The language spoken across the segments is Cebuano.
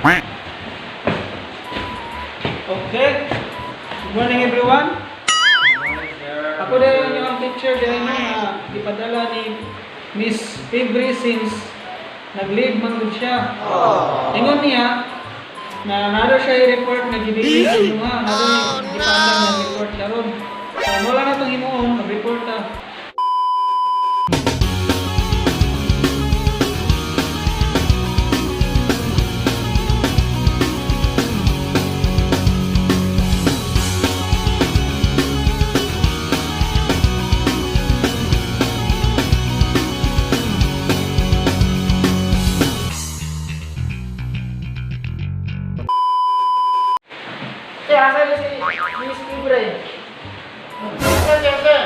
Okay. Good morning, everyone. Ako din yung teacher din na ipadala ni Miss Febri since nag-leave man gud siya. Ingon niya na nado siya i-report na gibili sa inyo nga. Nado niya ipadala na report karon. So, wala na itong himuon, mag-report ta. Sir, asa na si Miss Libre? Sir, sir, sir.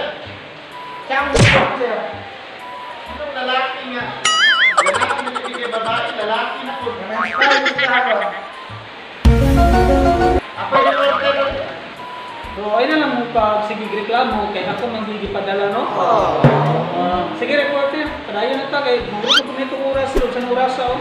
Siya ang gusto ko, sir. Anong lalaki nga? Lalaki na nabigay babae, lalaki na po. Style siya ako. Ako yung order. So, ay na lang mo pag sige reklamo kay ako magigipadala, no? Ah, sige, reporter, padayon na ta kay mahulog ko nitong oras, sulod sa oras oh.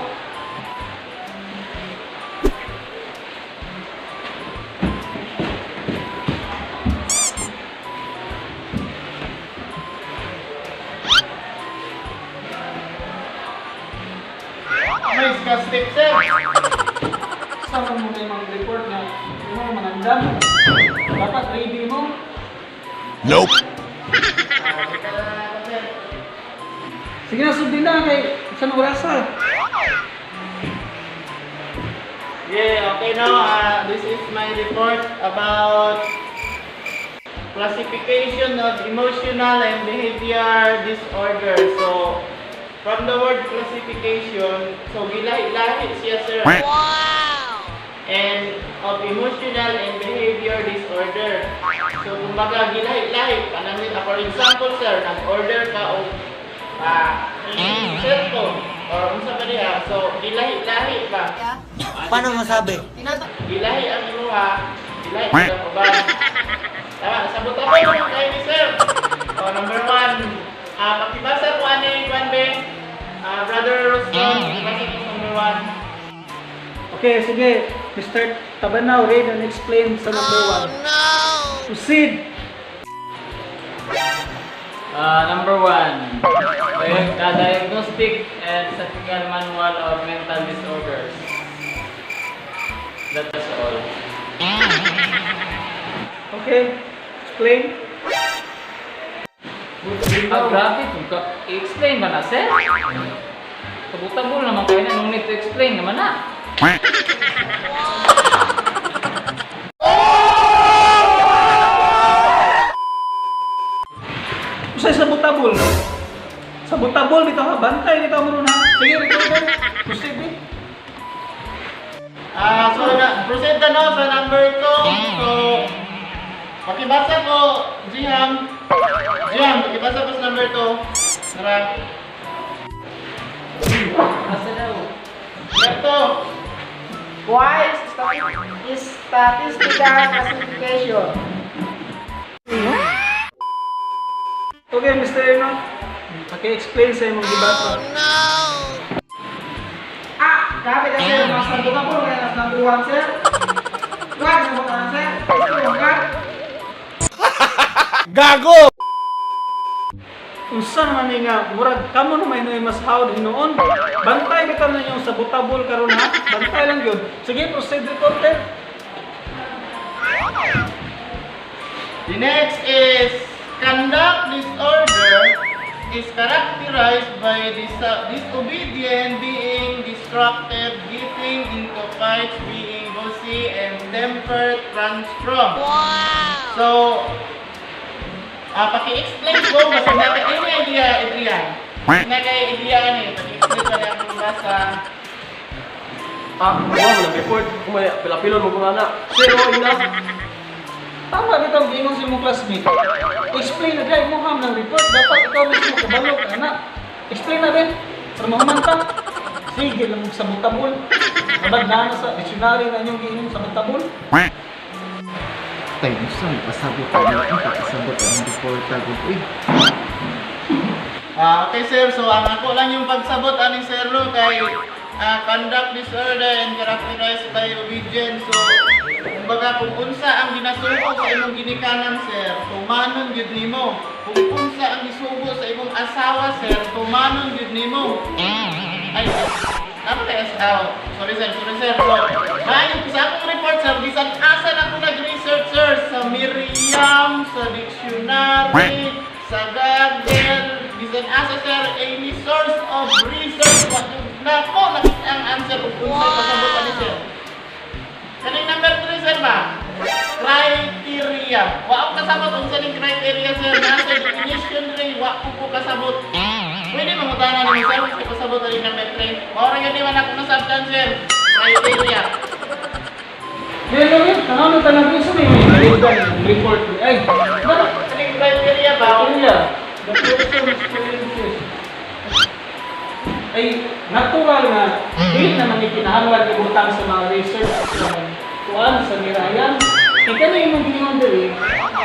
May step, sir. Sa mo na yung mga report na mo mangandam. Dapat ready mo. Nope. Sige na, sundin na kay sa oras ah. Yeah, okay now, this is my report about classification of emotional and behavior disorder. So, from the word classification, so gilahi-lahi siya, sir. And of emotional and behavior disorder. So, kumbaga, gilahi-lahi. Kanang, for example, sir, nag-order ka og cellphone or unsa ba diha. So, gilahi-lahi ba? Paano masabi? Gilahi ang imuha, gilahi ang uban. Tama, sabot ako yung kayo ni sir. O, number 1, pakibasa ko ano yung one, Ben. Brother Roston, pakibasa ko number 1. Okay, sige. Mr. Tabanaw, read and explain sa number 1. No! Proceed! Number 1, the Diagnostic and Statistical Manual of Mental Disorders. That is all. Okay, explain. Ah, grabe. Kung ka- i-explain ba na, sir? Kabutabo naman kayo na. No need to explain naman na. Usay sa butabol. Sa butabol bitaw ha, bantay bitaw mo ron ha. Sige, recorder. Proceed eh. So, na, proceed na no, sa number 2. So, pakibasa ko, Jiham. Jiham, pakibasa ko sa number 2. Tara. Asa daw? Number 2. Why is statistical classification? Okay, Mr. Eno. Paki-explain sa imong gibasa. Ah, grabe na sir. Mas nandun ako. Kaya mas number 1, sir. One, number 1, sir. Two, one. Gago! Unsa naman ni nga murag kamo naman may mas hawd hinuon. Bantay bitaw na yung sa butabol karon ha. Bantay lang gyud. Sige, proceed, reporter. The next is conduct disorder is characterized by disobedient, being destructive, getting into fights, being bossy, and temper tantrum. Wow! So, paki-explain ko, basta naka any idea, Adrian. Naka idea ni, paki-explain pa niya kung basa. Ah, wow, nag-report. Kumaya, pilapilon mo kung ana. Sir, oh, ina. Tama bitaw giingon sa imong classmate. Explain na dahil mo ham ng report. Dapat ikaw mismo kabalo ka na. Explain na din. Para mahuman ta. Sige lang sa butabol. Nabag na sa dictionary na inyong giingon sa butabol. Tayo, gusto mo pasabot ang pakasabot ang reporter. Uy, Okay sir, so ang ako lang yung pagsabot ani sir no kay Conduct disorder and characterized by obedience. So, kumbaga kung unsa ang ginasugo sa imong ginikanan, sir, tumanon gyud nimo. Kung unsa ang gisugo sa imong asawa, sir, tumanon gyud nimo. Ay, tama kay asawa. Sorry, sir, sorry, sir. So, maayo sa akong report, sir, bisan asa na ako nag-research, sir, sa Miriam, sa dictionary, sa Google, bisan asa, sir, any source of research, wa jud na ko nakita ang answer kung unsay pasabot ani, sir. Kaning number 3, sir, ba? Criteria. Wa ako kasabot unsa ning criteria, sir. Nasa definition rin, wa ko po kasabot. Pwede mangutana nimo, sir, sa pasabot ani number 3. Mao ra gyud man ako nasabtan, sir. Criteria. Hello, tanaw na talaga sa may may report. Ay, bakit? Kaning criteria ba? Criteria. The person experiences. Ay, natural na, dili naman ikinahanglan ibutang sa mga research sa kuan sa mirayan. Kaya kano imong giingon diri,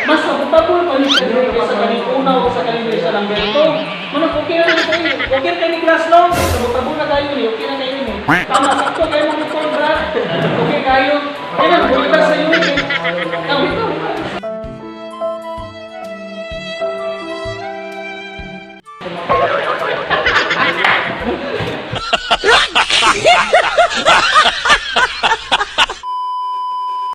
mas abotable pa ni siya diri kaysa kaning una o sa kaning diri sa Lamberto. Manong okay na lang kayo. Okay na kayo ni class no? Sabotable na kayo ni, okay na kayo ni. Tama, sakto kayo mong report, bra. Okay kayo. Kaya na, bulitan sa iyo. Ang ito.